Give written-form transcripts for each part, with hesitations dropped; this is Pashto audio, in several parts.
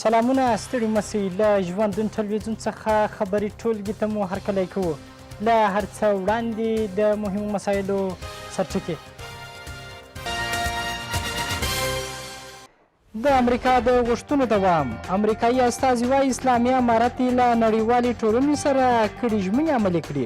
سلامونه ستړي مه سئ، له ژوندون ټلویزیون څخه خبري ټولګې ته مو هرکلی کوو. له هر څه وړاندې د مهمو مسایلو سرټکي. د امریکا د غوښتنو دوام، امریکایي استازي وایي اسلامي امارت یې له نړیوالې ټولنې سره کړې ژمنې عملي کړي.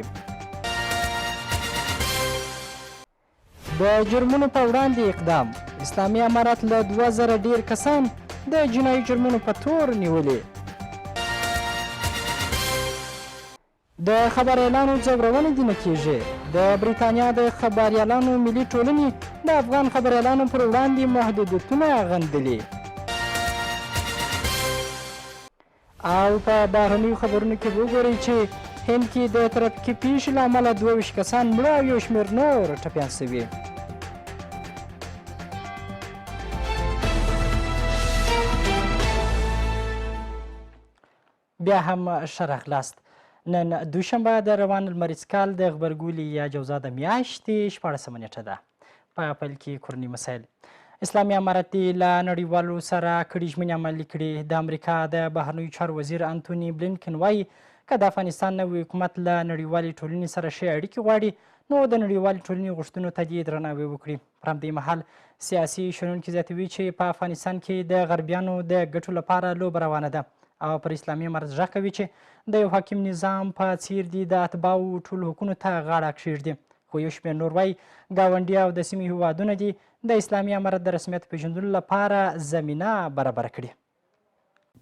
د جرمونو په وړاندې اقدام، اسلامي امارت له 2000 ډېر کسان د جنایي جرمونو په تور نیولي. د خبریالانو ځورونه دې نه کېږي. د بریتانیا د خبریالانو ملي ټولنې د افغان خبریالانو پر وړاندې محدودیتونه غندلي. او په بهرنیو خبرونو کې وګورئ چې هند کې د ترافیکي پیښې له امله 22 کسان مړه او یو شمېر نور ټپیان شوي. بیا هم ښه راغلاست. نن دوشنبه د روان لمریز کال د غبرګولي یا جوزا د میاشتې 16مه نېټه ده. په پیل کې کورني مسایل. اسلامي امارت دې له نړیوالو سره کړي ژمنې عملي کړي. د امریکا د بهرنیو چارو وزیر انتوني بلینکن وایي که د افغانستان نوی حکومت له نړیوالې ټولنې سره ښې اړیکې غواړي نو د نړیوالې ټولنې غوښتنو ته دې درناوی وکړي. پر همدې مهال سیاسي شنونکي زیاتوي چې په افغانستان کې د غربیانو د ګټو لپاره لوبه روانه ده او پر اسلامي امارت غږ کوي چې د یو حاکم نظام په څیر دې د اتباعو ټولو حقونو ته غاړه کښېږدي. خو یو شمېر نور وایي ګاونډي او د سیمې هیوادونه دې د اسلامي امارت د رسمیت پېژندلو لپاره زمینه برابره کړي.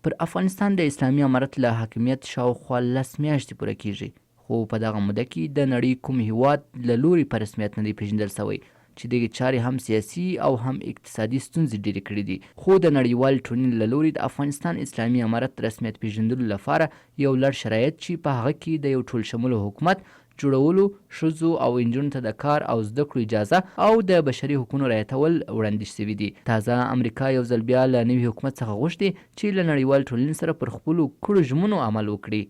پر افغانستان د اسلامي امارت له حاکمیت شاوخوا 10 میاشتې پوره کېږي، خو په دغه موده کې د نړۍ کوم هېواد له لوري په رسمیت نه دی پېژندل شوی، چې دغې چارې هم سیاسي او هم اقتصادي ستونزې ډېرې کړې دي. خو د نړیوالې ټولنې له لوري د افغانستان اسلامي امارت رسمیت پېژندلو لپاره یو لړ شرایط چې په هغه کې د یو ټولشموله حکومت جوړولو، ښځو او انجونو ته د کار او زده کړو اجازه او د بشري حقونو رعایتول وړاندې شوي دي. تازه امریکا یو ځل بیا له نوي حکومت څخه غوښتي چې له نړیوالې ټولنې سره پر خپلو کړو ژمنو عمل وکړي.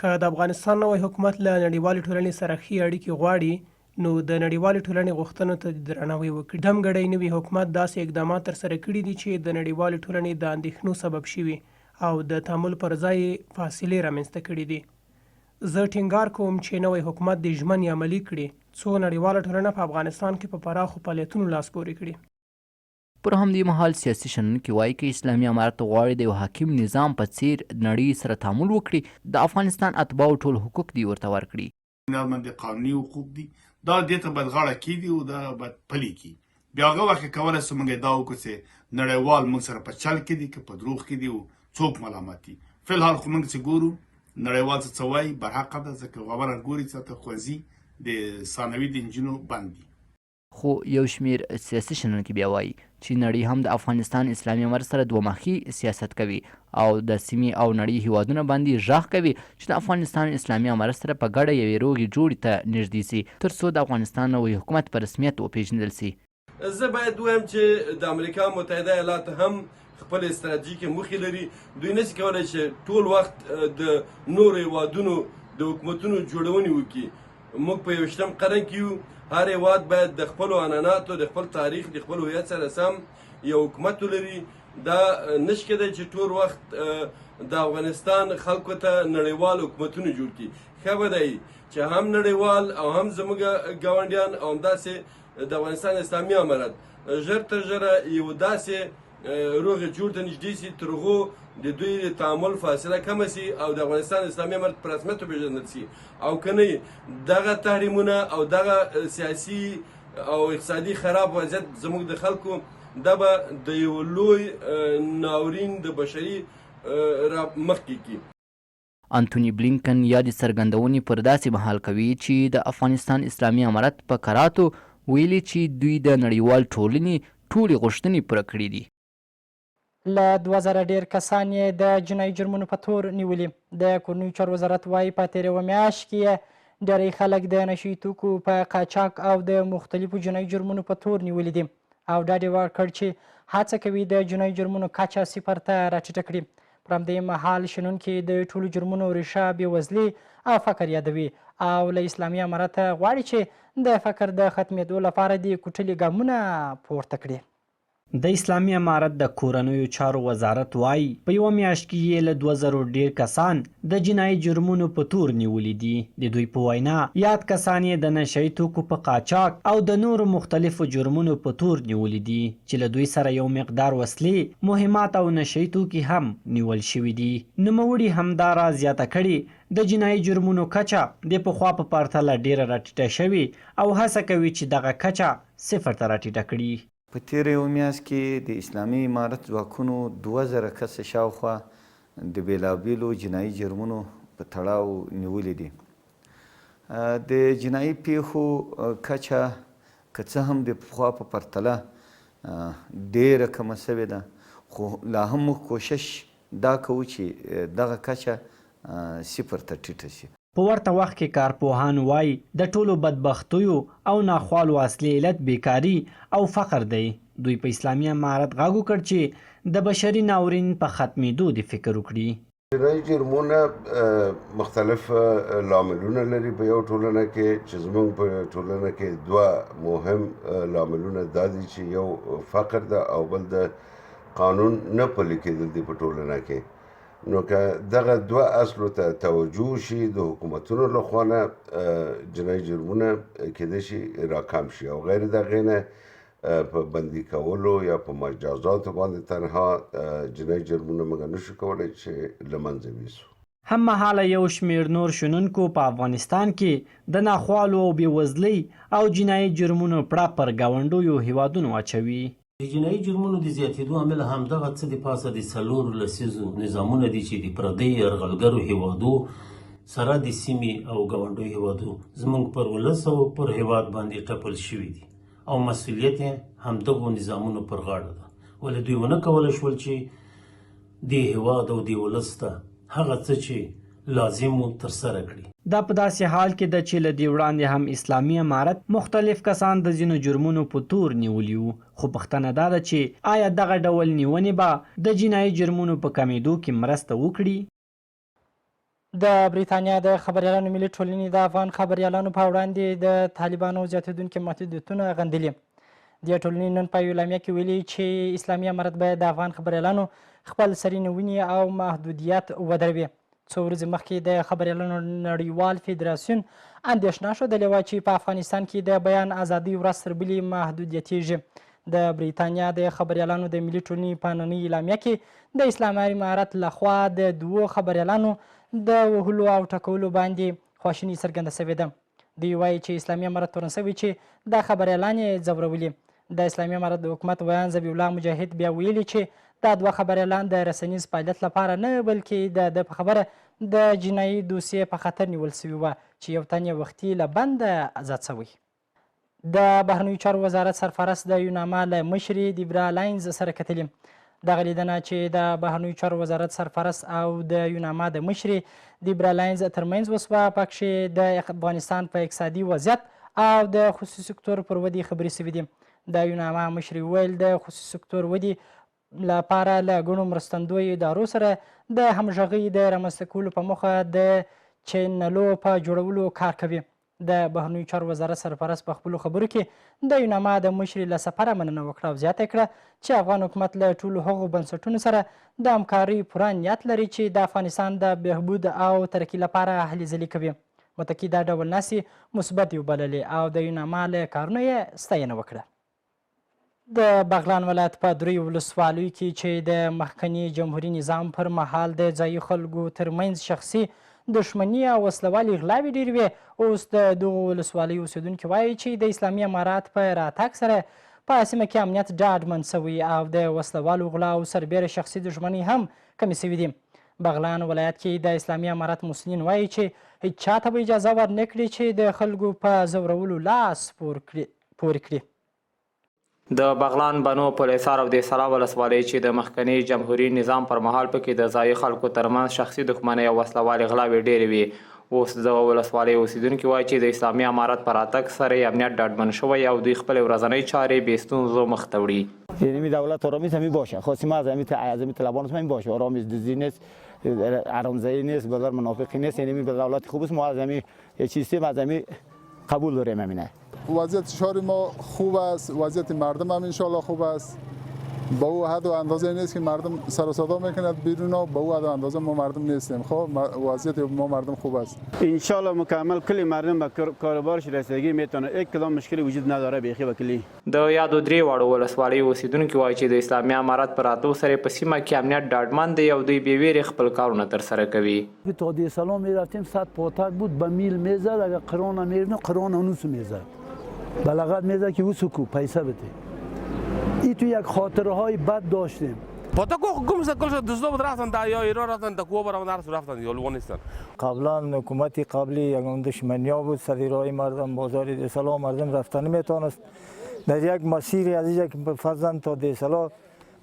که د افغانستان نوی حکومت له نړیوالې ټولنې سره ښې اړیکې غواړي، نو د نړیوالې ټولنې غوښتنو ته دې درناوی وکړي. دم ګړی نوي حکومت داسې اقدامات ترسره کړي دي چې د نړیوالې ټولنې د اندېښنو سبب شوي او د تعامل پر ځای یې فاصلې رامنځته کړې دي. زه ټینګار کوم چې نوی حکومت دې ژمنې عملي کړي، څو نړیواله ټولنه په افغانستان کې په پراخو فعالیتونو لاس پورې کړي. پر همدې مهال سیاسي شنونکي وايي، که اسلامي امارت غواړي د یو حاکم نظام په څېر نړۍ سره تعامل وکړي، د افغانستان اتباعو ټول حقوق دې ورته ورکړي. بنیاد باندې قانوني حقوق دي، دا دې ته باید غاړه کېږدي او دا باید پلي کړي. بیا هغه وخت کې کولای شو موږ ادعا وکړو چې نړیوال موږ سره په چل کې دي که په دروغ کې دي او څوک ملامت دي. فی الحال خو موږ چې ګورو نړیوال څه څه وایي برحقه ده، ځکه اوله ګوري چې هلته ښوونځي د ثانوي د نجونو بند دي. خو یو شمېر سیاسي شنونکي بیا وايي چې نړۍ هم د افغانستان اسلامي امارت سره دوه مخي سیاست کوي او د سیمې او نړۍ هېوادونه باندې ږغ کوي چې د افغانستان اسلامي امارت سره په ګډه یوې روغې جوړې ته نږدې شي تر څو د افغانستان نوی حکومت په رسمیت وپېژندل شي. زه باید ووایم چې د امریکا متحده ایالات هم خپلې ستراتیژیکې موخې لري. دوی نشي کولای چې ټول وخت د نورو هېوادونو د حکومتونو جوړونې وکړي. موږ په یوویشتم قرن کې یو، هر هېواد باید د خپلو عنعناتو، د خپل تاریخ، د خپل هویت سره سم یو حکومت ولري. دا نشي کېدای چې ټول وخت د افغانستان خلکو ته نړیوال حکومتونه جوړ کړي. ښه به دی چې هم نړیوال او هم زموږ ګاونډیان او همداسې د افغانستان اسلامي امارت ژر تر ژره یو داسې روغې جوړ ته نږدې سي تر هغو د دوی د تعامل فاصله کمه سي او د افغانستان اسلامي امارت په رسمیت وپېژندل سي او که نه دغه تحریمونه او دغه سیاسي او اقتصادي خراب وضعیت زموږ د خلکو دا به د یو لوی ناورین د بشري را مخکې کړي. انتوني بلینکن یادې څرګندونې پر داسې مهال کوي چې د افغانستان اسلامي امارت په کراتو ویلي چې دوی د نړیوال ټولنې ټولې غوښتنې پوره کړې دي. له 2000 ډېر کسان یې د جنایي جرمونو په تور نیولي. د کورنیو چارو وزارت وايي، په تېره یوه میاشت کې یې ډېری خلک د نشه یي توکو په قاچاق او د مختلفو جنایي جرمونو په تور نیولي دي او ډاډ یې ورکړ چې هڅه کوي د جنایي جرمونو کچه صفر ته راټیټه کړي. پر همدې مهال شنونکي د ټولو جرمونو ریښه بېوزلي او فقر یادوي او له اسلامي امارته غواړي چې د فقر د ختمېدو لپاره دې کوټلي ګامونه پورته کړي. د اسلامي امارت د کورنیو چارو وزارت وايي، په یوه میاشت کې یې له 2000 ډېر کسان د جنايي جرمونو په تور نیولي دي. د دوی په وینا، یاد کسان یې د نشه يي توکو په قاچاق او د نورو مختلفو جرمونو په تور نیولي دي، چې له دوی سره یو مقدار وسلې، مهمات او نشه يي توکي هم نیول شوي دي. نوموړي همدا راز زیاته کړې، د جنايي جرمونو کچه د پخوا په پرتله ډېره راټیټه شوې او هڅه کوي چې دغه کچه صفر ته راټیټه کړي. په تېره یوه میاشت کې د اسلامي امارت ځواکونو 2000 کسه شاوخوا د بېلابېلو جنايي جرمونو په تړاو نیولي دي. د جنايي پېښو کچه که څه هم د پخوا په پرتله ډېره کمه شوې ده، خو لا هم موږ کوشش دا کوو چې دغه کچه صفر ته ټیټه شي. په ورته وخت کې کارپوهان وايي، د ټولو بدبختیو او ناخوالو اصلي علت بېکاري او فقر دی. دوی په اسلامي امارت غږ وکړ چې د بشري ناورین په ختمېدو دې فکر وکړي. جنایي جرمونه مختلف لاملونه لري په یو ټولنه کې، چې زمونږ په ټولنه کې دوه مهم لاملونه دا دي چې یو فقر ده او بل د قانون نه پلي کېدل دي په ټولنه کې. نو که دغه دوه اصلو ته توجه وشي د حکومتونو له خوا نه جنایي جرمونه کېدای شي راکم شي او غیر دغې نه په بندي کولو یا په مجازاتو باندې تنها جنایي جرمونه موږ نشو کولی چې له منځه ویسو. هم مهاله یو شمېر نور شنونکو په افغانستان کې د ناخوالو او بېوزلۍ او جنایي جرمونو پړه پر ګاونډیو هېوادونو اچوي. د جنایي جرمونو د زیاتېدو عامل همدغه څه د پاسه د څلورو لسیزو نظامونه دي چې د پردیو یرغلګرو هېوادو سره د سیمې او ګاونډیو هېوادو زموږ پر ولس او پر هېواد باندې ټپل شوي دي او مسؤلیت یې همدغو نظامونو پر غاړه ده، ولې دوی ونه کولی شول چې دې هېواد او دې ولس ته هغه څه چې لازم وو ترسره کړي. دا په داسې حال کې ده چې له دې وړاندې هم اسلامي امارت مختلف کسان د ځینو جرمونو په تور نیولي وو، خو پوښتنه دا ده چې آیا دغه ډول نیونې به د جنايي جرمونو په کمېدو کې مرسته وکړي؟ د بریتانیا د خبریالانو ملي ټولنې د افغان خبریالانو په وړاندې د طالبانو زیاتېدونکي محدودیتونه غندلي. دې ټولنې نن په یوه اعلامیه کې ویلي چې اسلامي امارت باید د افغان خبریالانو خپل سري نیونې او محدودیت ودروي. څو ورځې مخکې د خبریالانو نړیوال فدراسیون اندېښنه ښودلې وه چې په افغانستان کې د بیان ازادۍ ورځ تر بلې محدودیتېږي. د بریتانیا د خبریالانو د ملي ټولنې په ننۍ اعلامیه کې د اسلامي امارت له خوا د دوو خبریالانو د وهلو او ټکولو باندې خواشیني څرګنده شوې ده. دوی وایي چې اسلامي امارت تورن شوی چې دا خبریالان یې ځورولي. د اسلامي امارت د حکومت ویاند ذبیح الله مجاهد بیا ویلي چې دا دوه خبریالان د رسنیز فعالیت لپاره نه بلکې د ده په خبره د جنایي دوسیې په خاطر نیول شوي وه چې یو تن یې وختي له بنده ازاد شوی. د بهرنیو چارو وزارت سرپرست د یوناما له مشرې دیبرا لاینز سره کتلي. دغه لیدنه چې د بهرنیو چارو وزارت سرپرست او د یوناما د مشرې دیبرا لاینز ترمنځ وسوه، پکښې د افغانستان په اقتصادي وضعیت او د خصوصي سکتور پر ودې خبرې شوې دي. د یوناما مشرې وویل، د خصوصي سکتور ودې لپاره له ګڼو مرستندویو ادارو سره د همغږۍ د رامنځته کولو په موخه د چینلو په جوړولو کار کوي. د بهرنیو چارو وزارت سرپرست په خپلو خبرو کې د یوناما د مشرې له سفره مننه وکړه او زیاته کړه چې افغان حکومت له ټولو هغو بنسټونو سره د همکارۍ پوره نیت لري چې د افغانستان د بهبود او ترقي لپاره هلې ځلې کوي. متقي دا ډول ناستې مثبتې وبللې او د یوناما له کارونو یې ستاینه وکړه. د بغلان ولایت په دریو ولسوالیو کې چې د مخکني جمهوري نظام پر مهال د ځایي خلکو ترمنځ شخصي دښمني او وسلوالې غلاوې ډېرې وې، اوس د دغو ولسوالیو اوسېدونکي وایي چې د اسلامي امارات په راتګ سره په سیمه کې امنیت ډاډمن شوی او د وسلوالو غلاو سربېره شخصي دښمنۍ هم کمې شوې دي. بغلان ولایت کې د اسلامي امارت مسؤلین وایي چې هیچا ته به اجازه ورنه کړي چې د خلکو په ځورولو لاس پورې کړي. د بغلان بنو پلیسار او دیسرا ولسوالۍ چې د مخکني جمهوري نظام پر مهال پکې د ځايي خلکو ترمنځ شخصي دښمنۍ او وسله والې غلاوې ډېرې وې، اوس د دغه ولسوالۍ اوسېدونکي وايي چې د اسلامي امارت په راتګ سره یې امنیت ډاډمن شوی او دوی خپلې ورځنۍ چارې بې ستونزو مخ ته وړي. یعنی می دولت آرامی همی باشه خواستیم از همی از همی طلبان همی باشه آرامی دزدی نیست حرامزایی نیست بازار منافقی نیست یعنی می دولت خوب است ما از همی چیزی از همی قبول داریم همینه. وضعیت شهر ما خوب است، وضعیت مردم هم انشالله خوب است. با او حد و اندازه نیست که مردم سر و صدا میکند بیرون و با او حد و اندازه ما مردم نیستیم. خب وضعیت ما مردم خوب است. انشالله مکمل کلی مردم به کاروبارش رسیدگی میتونه، یک کدام مشکلی وجود نداره بیخی و کلی. د یادو درې واړو ولسوالیو اوسېدونکي وايي چې د اسلامي امارت په راتلو سره یې په سیمه کې امنیت ډاډمن دی او دوی بې وېرې خپل کارونه ترسره کوي. تا ده سلام میرفتیم 100 پاتک بود به میل میزد، اگر قرآن میرنه قرآن انوس میزد، بلغت میزد که اوسو کو پیسه بده. ای تو یک خاطره های بد داشتیم. پاتک گم شد کل شد دزدا بود رفتن در یا ایران رفتن در کوه برآمدن هر رفتن یا لوان نیستن. قبلا حکومت قبلی یگان دشمنیا بود سر راه مردم بازار ده سلام مردم رفتن نمیتونست. در یک مسیر از یک فرزند تا ده سلام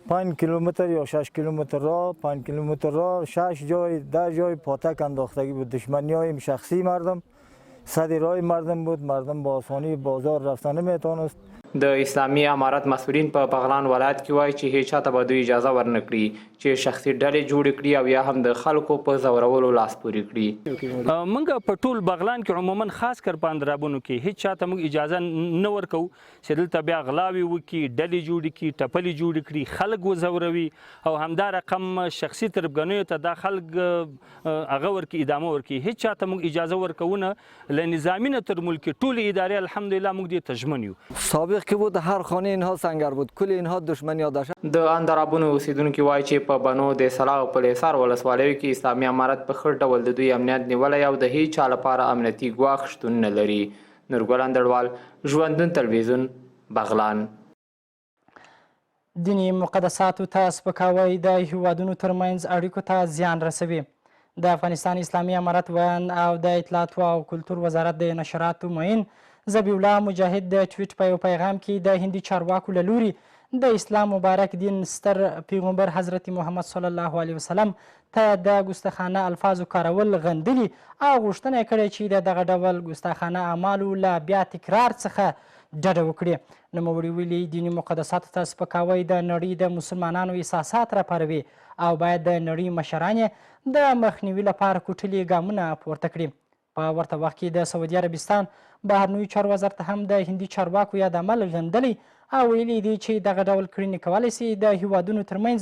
5 کیلومتر یا 6 کیلومتر راه، 5 کیلومتر راه 6 جای 10 جای پاتک انداختگی بود. دشمنی های شخصی مردم سد راه مردم بود، مردم با آسانی بازار رفتن نمیتونست. د اسلامي امارت مسؤلین په بغلان ولایت کې وایي چې هیچا ته به دوی اجازه ورنه کړي چې شخصي ډلې جوړې کړي او یا هم د خلکو په ځورولو لاس پورې کړي. موږ په ټول بغلان کې عموما خاص کر په اندرابونو کې هیڅ چا ته موږ اجازه نه ورکوو چې دلته بیا غلاوې وکړي، ډلې جوړې کړي، ټپلې جوړې کړي، خلک وځوروي او همدا رقم شخصي تربګنیو ته دا خلک هغه ورکړي، ادامه ورکړي. هیڅ چا ته موږ اجازه ورکوو نه، له نظامي نه تر ملکي ټولې ادارې الحمدلله موږ دې ته ژمن یو. سابق که بود هر خانه اینها سنگر بود، کل اینها دشمنی ها داشت. د اندرابونو اوسیدونکي وایي چې په بنو د صلاح او پل حصار ولسوالیو کې اسلامي امارت په ښه ډول د دوی امنیت نیولی او د هیچا لپاره امنیتي ګواښ شتون نه لري. نورګل اندړوال، ژوندون تلویزیون، بغلان. دیني مقدساتو ته سپکاوی د هیوادونو ترمنځ اړیکو ته زیان رسوي. د افغانستان اسلامي امارت ویاند او د اطلاعاتو او کلتور وزارت د نشراتو معین ذبیح الله مجاهد د ټویټ په یو پیغام کې د هندي چارواکو له لوري د اسلام مبارک دین ستر پیغمبر حضرت محمد صلی الله علیه وسلم ته د ګستاخانه الفاظو کارول غندلي او غوښتنه یې کړې چې د دغه ډول ګستاخانه اعمالو له بیا تکرار څخه ډډه وکړي. نوموړي ویلي دیني مقدساتو ته سپکاوی د نړۍ د مسلمانانو احساسات راپاروي او باید د نړۍ مشران یې د مخنیوي لپاره کوټلي ګامونه پورته کړي. په ورته وخت کې د سعودي عربستان بهرنیو چارو وزارت هم د هندي چارواکو یاد عمل غندلی او ویلي دي چې دغه ډول کړنې کولی شي د هیوادونو ترمنځ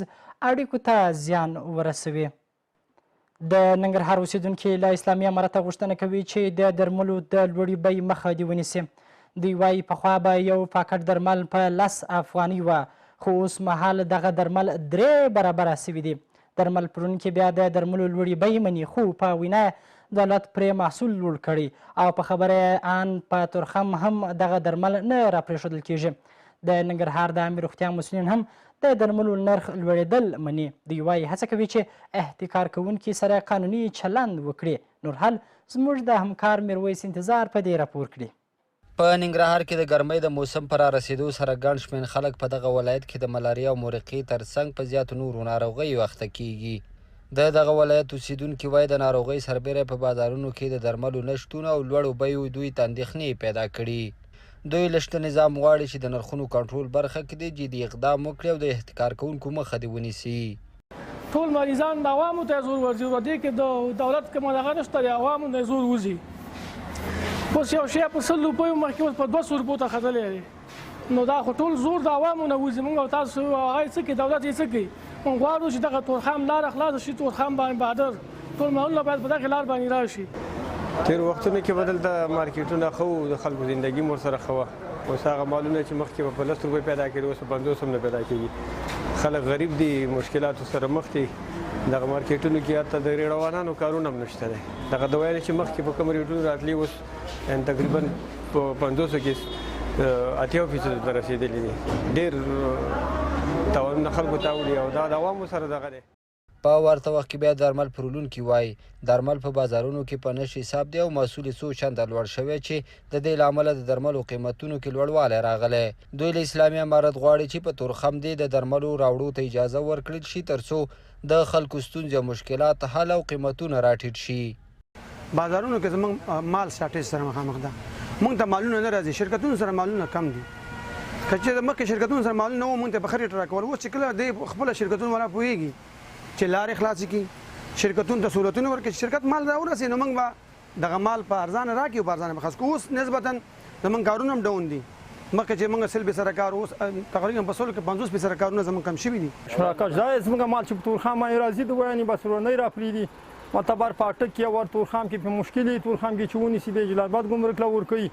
اړیکو ته زیان ورسوي. د ننګرهار اوسېدونکي له اسلامي امارته غوښتنه کوي چې د درملو د لوړې بیې مخه دې ونیسي. دوی وایي پخوا به یو پاکټ درمل په 10 افغانۍ وه، خو اوس مهال دغه درمل 3 برابره سوي دي. درمل پلورونکي بیا د درملو لوړې بیې مني، خو په وینا دولت پرې محصول لوړ کړی او په خبره آن په تورخم هم دغه درمل نه راپرېښودل کېږي. د ننګرهار د عامې روغتیا مسؤلین هم د درملو نرخ لوړېدل مني. دوی وایي هڅه کوي چې احتکار کوونکي سره قانوني چلند وکړي. نور حال زموږ د همکار میرویس انتظار په دې راپور کړي. په ننګرهار کې د ګرمۍ د موسم په رارسېدو سره ګڼ شمېر خلک په دغه ولایت کې د ملاریا او مورقې ترڅنګ په زیاتو نورو ناروغیو اخته کیږي. د دغه ولایت اوسېدونکي وایي د ناروغۍ سربېره په بازارونو کې د درملو نه شتون او لوړو بیو دوی ته اندېښنې پیدا کړي. دوی له شته نظام غواړي چې د نرخونو کنټرول برخه کې دې جدي اقدام وکړي او د احتکار کوونکو مخه دې ونیسي. ټول مریضان د عوامو ته زور ورځي، په دې کې د دولت کومه دغه نشته، د عوامو نه زور وځي. اوس یو شی په 100 روپیو مخکې اوس په 200 روپو ته ختلی دی، نو دا خو ټول زور د عوامو نه وځي. موږ او تاسو هغه یې څه کوي، دولت یې څه کوي؟ موږ غواړو چې دغه تورخم لاره خلاصه شي، تورخم باندې بادر ټول مالونه باید په دغې لار باندې راشي. تېر وختونو کې به دلته مارکیټونه ښه وو، د خلکو زندګي مو ورسره ښه وه. اوس هغه مالونه چې مخکې به په 10 روپۍ پیدا کېدل اوس په 50 هم نه پیدا کېږي. خلک غریب دي، مشکلاتو سره مخ دي. دغه مارکیټونو کې حتی د ریړوانانو کارونه هم نشته دی. دغه دوایانې چې مخکې په کوم ریټونو راتلې اوس تقریبا په 50 کې 80% ته رسېدلي دي. ډېر تاوانونه خلکو ته اوړي او دا د عوامو سره دغه دی. په ورته وخت کې بیا درمل پلورونکي وایي درمل په بازارونو کې په نشت حساب دی او محصول یې څو چنده لوړ شوی چې د دې له امله د درملو قیمتونو کې لوړوالی راغلی. دوی له اسلامي امارت غواړي چې په تورخم دې د درملو راوړو ته اجازه ورکړل شي ترڅو د خلکو ستونزې او مشکلات حل او قیمتونه راټیټ شي. بازارونو کې زموږ مال شارټیج سره مخامخ ده، موږ ته مالونه نه راځي، شرکتونو سره مالونه کم دي. که چېرې مخکې شرکتونو سره مالونه وو موږ ته په ښه ریټ راکول، اوس چې کله دی خپله شرکتونو والا پوهېږي چې لارې خلاصې کړي، شرکتونو ته سهولتونه ورکړي، چې شرکت مال راورسي نو موږ به دغه مال په ارزانه راکړي او په ارزانه به خرڅ کړو. اوس نسبتاً زموږ کارونه هم ډاون دي، مخکې چې موږ 100 فیصده کار اوس تقریبا په سلو کې 50 فیصده کارونه زموږ کم شوي دي. شراکت دا زموږ مال چې په تورخم باندې راځي د ویانې بس ورنۍ راپرېږدي، معتبر پاټک کې ور تورخم کې په مشکل تورخم کې چې ونیسي بیا جلال آباد ګمرک له ورکوي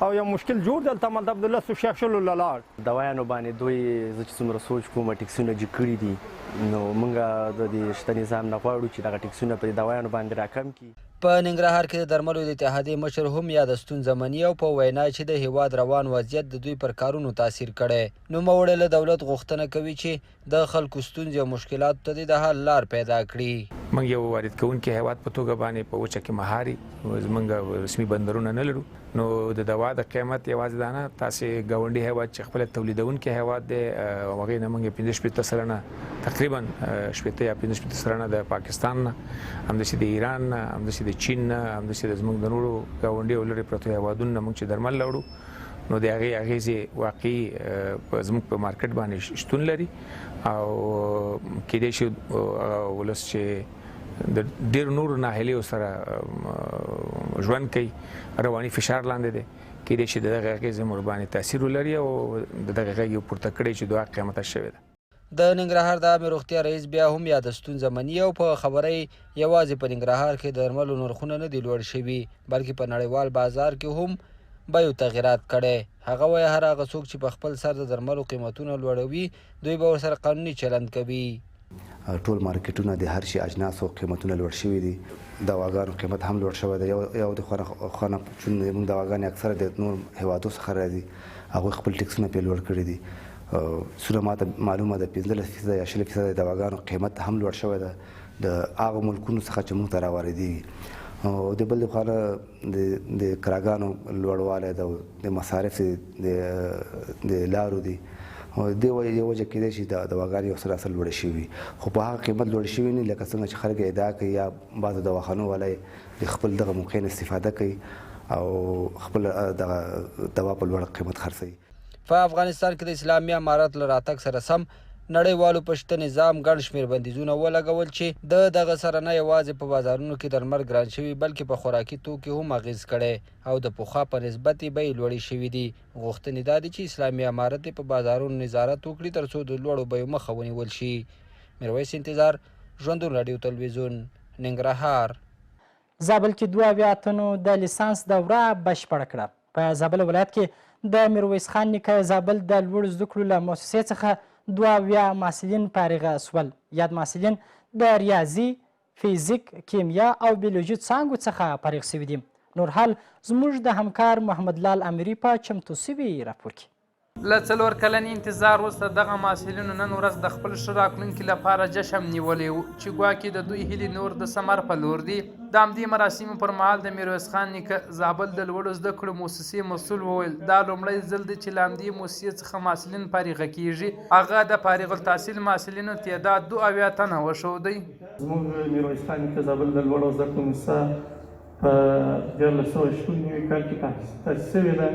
او یو مشکل جوړ دلته مطلب د لسو شیخ شلو له لاړ. دوایانو باندې دوی زه چې څومره سوچ کوم ټیکسونه جګ کړي دي، نو موږ د دې شته نظام نه غواړو چې دغه ټیکسونه په دوایانو باندې راکم کړي. په ننګرهار کې د درملو د اتحادیې مشر هم یاده ستونزه مني او په وینا چې د هېواد روان وضعیت د دوی پر کارونو تاثیر کړی. نوموړی له دولت غوښتنه کوي چې د خلکو ستونزې او مشکلاتو ته دې د حل لار پیدا کړي. موږ یو وارد کوونکي هېواد په توګه باندې په وچه کې مهاري، زموږ رسمي بندرونه نه لرو، نو د دوا د قیمت یوازې دا نه، تاسې ګاونډي هېواد چې خپله تولیدونکی هېواد دی هغې نه موږ 65% تقریبا 60 یا 65% د پاکستان نه، همداسې د ایران نه، همداسې د چین نه، همداسې د زموږ د نورو ګاونډي او لرې پرتو هېوادونو نه موږ چې درمل راوړو، نو د هغې اغېزې واقعي زموږ په مارکیټ باندې شتون لري او کېدای شي ولس چې د ډېرو نورو ناهیلیو سره ژوند کوي، رواني فشار لاندې دی، کېدای شي د دغې اغېزې مور باندې تاثیر ولري او د دغې غږ یې پورته کړی چې دعا قیمته شوې ده. د ننګرهار د عامې روغتیا رئیس بیا هم یاده ستونزه مني او په خبره یې یوازې په ننګرهار کې د درملو نرخونه نه دي لوړ شوي، بلکې په نړیوال بازار کې هم بیو تغیرات کړی. هغه وایي هر هغه څوک چې په خپل سر د درملو قیمتونه لوړوي دوی به ورسره قانوني چلند کوي. ټول مارکیټونه د هر شي اجناسو قیمتونه لوړ شوي دي، دواګانو قیمت هم لوړ شوی دی. یو د خونه چون موږ دواګانې اکثره د نور هېوادو څخه راځي، هغوی خپل ټیکسونه پرې لوړ کړي دي. څومره ماته معلومه ده 15% یا 20% دواګانو قیمت هم لوړ شوی ده د هغو ملکونو څخه چې موږ ته راواردېږي. او د بل خوا د کراګانو لوړوالی ده، د مصارف د لارو دي، د یو وجه کېدای شي د دواګانې یو څه راسره لوړې شوي وي، خو په هغه قیمت لوړې شوي نه لکه څنګه چې خلک ادعا کوي یا بعضو دواخانو والا یې د خپل دغه موقع نه استفاده کوي او خپل دغه دوا په لوړ قیمت خرڅوي. په افغانستان کې د اسلامي امارت له راتګ سره سم نړیوالو په شته نظام ګڼ شمېر بندیزونه ولګول چې د دغه سره نه یوازې په بازارونو کې درمل ګران شوي، بلکې په خوراکي توکي هم اغېز کړی او د پخوا په نسبت یې بیې لوړې شوې دي. غوښتنې دا دي چې اسلامي امارت دې په بازارونو نظارت وکړي ترڅو د لوړو بیو مخه ونیول شي. میرویس انتظار، ژوندون راډیو تلویزیون، ننګرهار. زابل کې 72 تنو د لیسانس دوره بشپړه کړه. په زابل ولایت کې د میرویس خان نیکه زابل د لوړو زده کړو له موسسې څخه 72 محصلین فارغه شول. یاد محصلین د ریاضي، فزیک، کیمیا او بیولوژي څانګو څخه فارغ شوي دي. نور حال زموږ د همکار محمد لال امیري په چمتو شوي راپور کې. له 4 کلن انتظار وروسته دغه محصلینو نن ورځ د خپل ښه راتلونکي لپاره جشن نیولی و چې ګواکې د دوی هیلې نور د ثمر په لور دي. د همدې مراسمو پر مهال د میرویس خان نیکه زابل د لوړو زده کړو موسسې مسؤل وویل دا لومړی ځل دی چې له همدې موسسې څخه محصلین فارغه کیږي. هغه د فارغ التحصیل محصلینو تعداد 72 تنه وښودی. زموږ میرویس خان نیکه زابل د لوړو زده کړو موسسه په 1396 کال کې تاسیس شوې ده.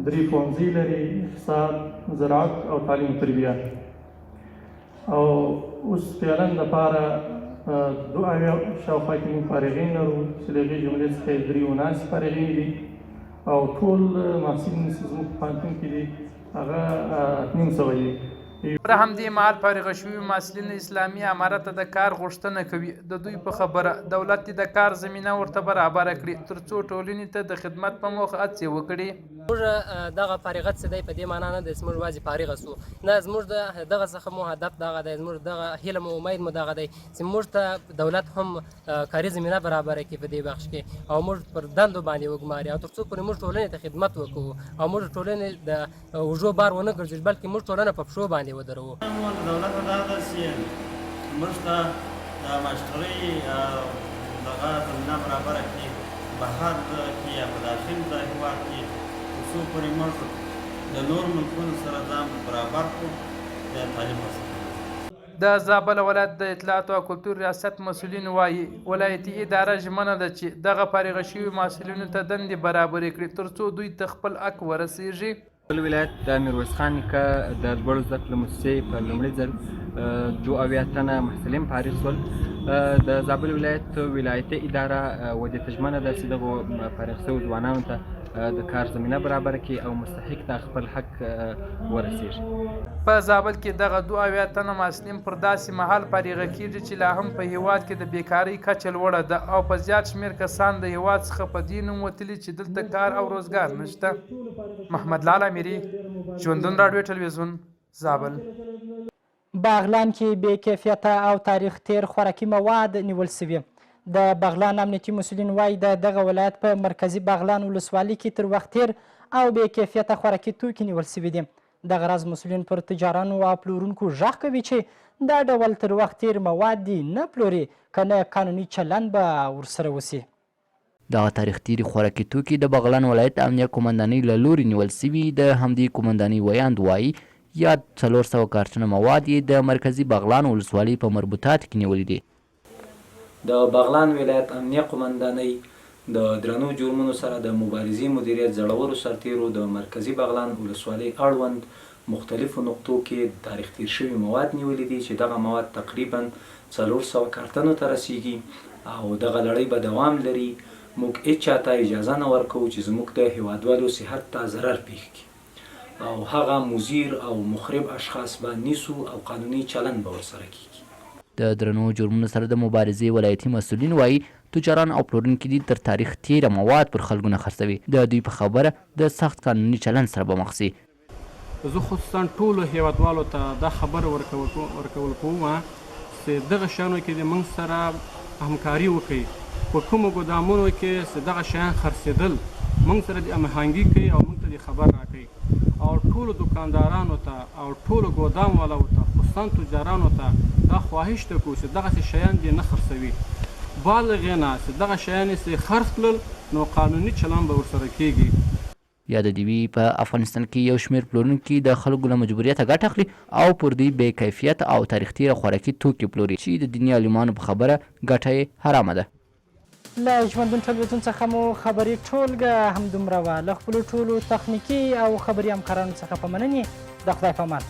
3 پوهنځي لري، اقتصاد، زراعت او تعلیم تربیه. او اوس فعلا دپاره 72 شاوخوا کې موږ فارغین لرو چې له هغې جملې څخه یې 83 فارغین دي او ټول محصلین چې زموږ په پوهنتون کې دي هغه 850 دي. پر همدې مهال فارغه شوي محصلین اسلامي امارت ته د کار غوښتنه کوي. د دوی په خبره دولت دې د کار زمینه ورته برابره کړي ترڅو ټولنې ته د خدمت په موخه هڅې وکړي. موږ دغه فارغت څه دی په دې معنا نه دی چې موږ یوازې فارغه سو، نه، زموږ د دغه څخه مو هدف دغه دی، زموږ دغه هیله مو امید مو دغه دی چې موږ ته دولت هم کاري زمینه برابره کړي په دې بخش کې او موږ پر دندو باندې وګماري او ترڅو پورې موږ ټولنې ته خدمت وکړو او موږ ټولنې د اوږو بار ونه ګرځو، بلکې موږ ټولنه په پښو باندې ودروو. مو له دولته دا ده چې موږ ته د ماسټرۍ دغه زمینه برابره کړي بهر کې یا په داخل د هېواد کې، تر څو پورې موږ د نورو ملکونو سره ځان برابر کړو د تعلیم ورڅخه. د زابل ولایت د اطلاعاتو او کلتور ریاست مسؤلین وایي ولایتي اداره ژمنه ده چې دغه فارغه شوي محصلینو ته دندې برابرې کړي ترڅو دوی ته خپل حق ورسیږي. زابل ولایت د میرویس خان نیکه د لوړو زده کړو موسسې په لومړي ځل 72 تنه محصلین فارغ شول. د زابل ولایت ولایتي اداره و دې ته ژمنه ده چې دغو فارغ شوو ځوانانو ته د کار زمینه برابره کړي او مستحق ته خپل حق ورسیږي. په زابل کې دغه 72 تنه محصلین پر داسې مهال فارغه کېږي چې لا هم په هېواد کې د بېکارۍ کچه لوړه ده او په زیات شمېر کسان د هېواد څخه په دې نوم وتلي چې دلته کار او روزګار نشته. محمد لال امیري، ژوندون راډیو ټلوېزیون، زابل. بغلان کې بې کیفیته او تاریخ تېر خوراکي مواد نیول شوي. د بغلان امنیتي مسؤلین وايي، د دغه ولایت په مرکزي بغلان ولسوالي کې تر وخت تېر او بې کیفیته خوراکي توکي نیول شوي دي. دغه راز مسؤلین پر تجارانو او پلورونکو غږ کوي چې دا ډول تر وخت تېر مواد دې نه پلوري، که نه قانوني چلند به ورسره وشي. دغه تاریخ تېري خوراکي توکي د بغلان ولایت امنیه قومندانۍ له لوري نیول شوي، د همدې قومندانۍ ویاند وايي، یاد 400 کارټنه مواد یې د مرکزي بغلان ولسوالۍ په مربوطاتو کې نیولي دي. د بغلان ولایت امنیه قومندانۍ د درنو جرمونو سره د مبارزې مدیریت زړورو سرتېرو د مرکزي بغلان ولسوالۍ اړوند مختلفو نقطو کې تاریخ تېر شوي مواد نیولي دي چې دغه مواد تقریباً 400 کارتنو ته رسیږي او دغه لړۍ به دوام لري، موږ هیچا ته اجازه نه ورکوو چې زموږ د هیوادوالو صحت ته ضرر پیښ کړي او هغه مضیر او مخرب اشخاص به نیسو او قانوني چلند به ورسره کیږي. د درنو جرمونو سره د مبارزې ولایتي مسؤلین وايي، تجاران او پلورونکي دي تر تاریخ تېره مواد پر خلکو نه خرڅوي، د دوی په خبره د سخت قانوني چلند سره به مخ شي. زه خصوصا ټولو هیوادوالو ته دا خبر ورکول کوم چې دغه شیانو کې دې موږ سره همکاري وکړي، په کومو ګودامونو کې چې دغه شیان خرڅېدل موږ سره دې هماهنګي کوي او موږ ته دې خبر راکوي او ټولو دوکاندارانو ته او ټولو ګودام والاو ته خصوصا تجارانو ته دا خواهش ته کوو چې دغسې شیان دې نه خرڅوي بعد له هغې نه چې دغه شیان یې چې خرڅ کړل نو قانوني چلند به ورسره کېږي. یاده دې وي، په افغانستان کې یو شمېر پلورونکي د خلکو له مجبوریته ګټه اخلي او پر دوی بې کیفیته او تاریخ تېره خوراکي توکي پلوري چې د دیني عالمانو په خبره ګټه یې حرامه ده. له ژوندون ټلویزیون څخه مو خبري ټولګه همدومره وه. له خپلو ټولو تخنیکي او خبري همکارانو څخه په مننې د خدای په امان.